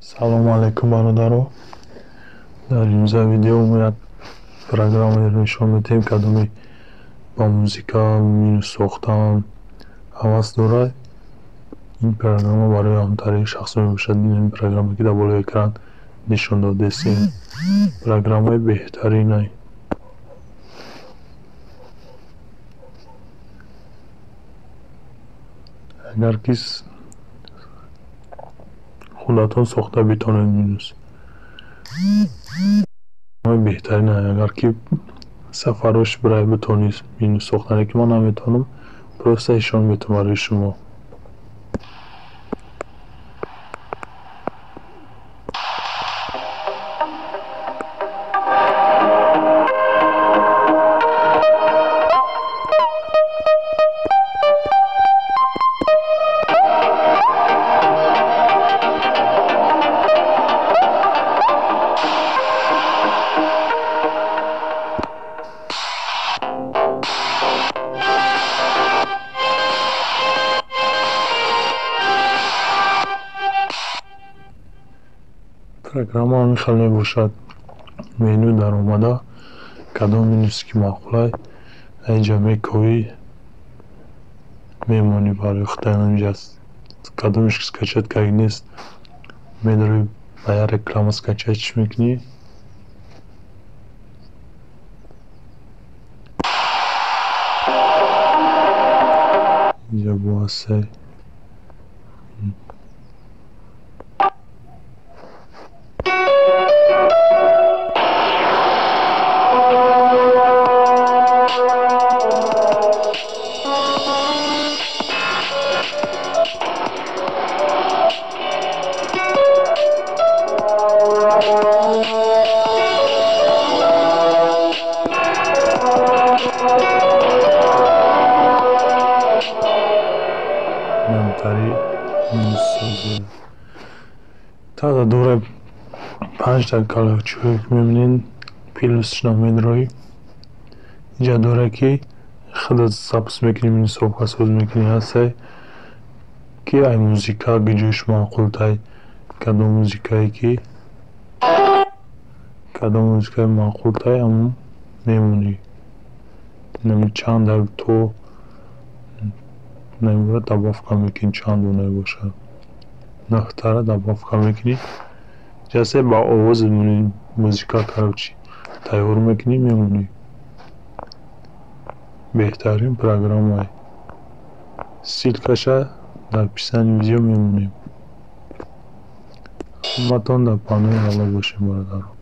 Салому алайкум, бародаро. Дар имрӯза видео мо як программаеро нишон медиҳем, кадоме ба музыка минус сохтан ҳавас дорад. Ин программа барои ҳамтарини шахсо мебошад. Ин программа, ки дар болои экран нишон додастем, программаи беҳтаринай. Агар ки худатон сохта битонед, минус беҳтарин. Агар ки сафарош бирай, битонӣ минус сохтане, ки ман наметавонам, просто нишон метавонам барои шумо. Программа ҳамин хел мебошад. Меню даромада, кадом минусе ки маъқулай, инҷа мековӣ, мемонӣ барои худат. Инҷа кадомеш ки скачать карди нест, медорӣ, ба як реклама скачать мекунӣ. Инҷа бо ҳастай. Тада дора панҷта калачҳое, ки мебинед, плюсшна медроӣ. Инҷа дора, ки худат запись мекунӣ, минусовка соз мекунӣ. Ҳастай, ки ай музыка гиҷош маъқултай, кадом музыкае ки кадом музыкаи маъқултай, ҳамон мемонӣ. Чанд то добавка мекунӣ, чанд дона бошад, нӯҳтара добавка мекунӣ. Ҷасе ба овози музыка, короче, тайёр мекунӣ, мемонӣ. Беҳтарин программае. Ссылкаша дар описании видео мемонем. Ҳаматон дар паноҳи Аллоҳ бошед, бародарон.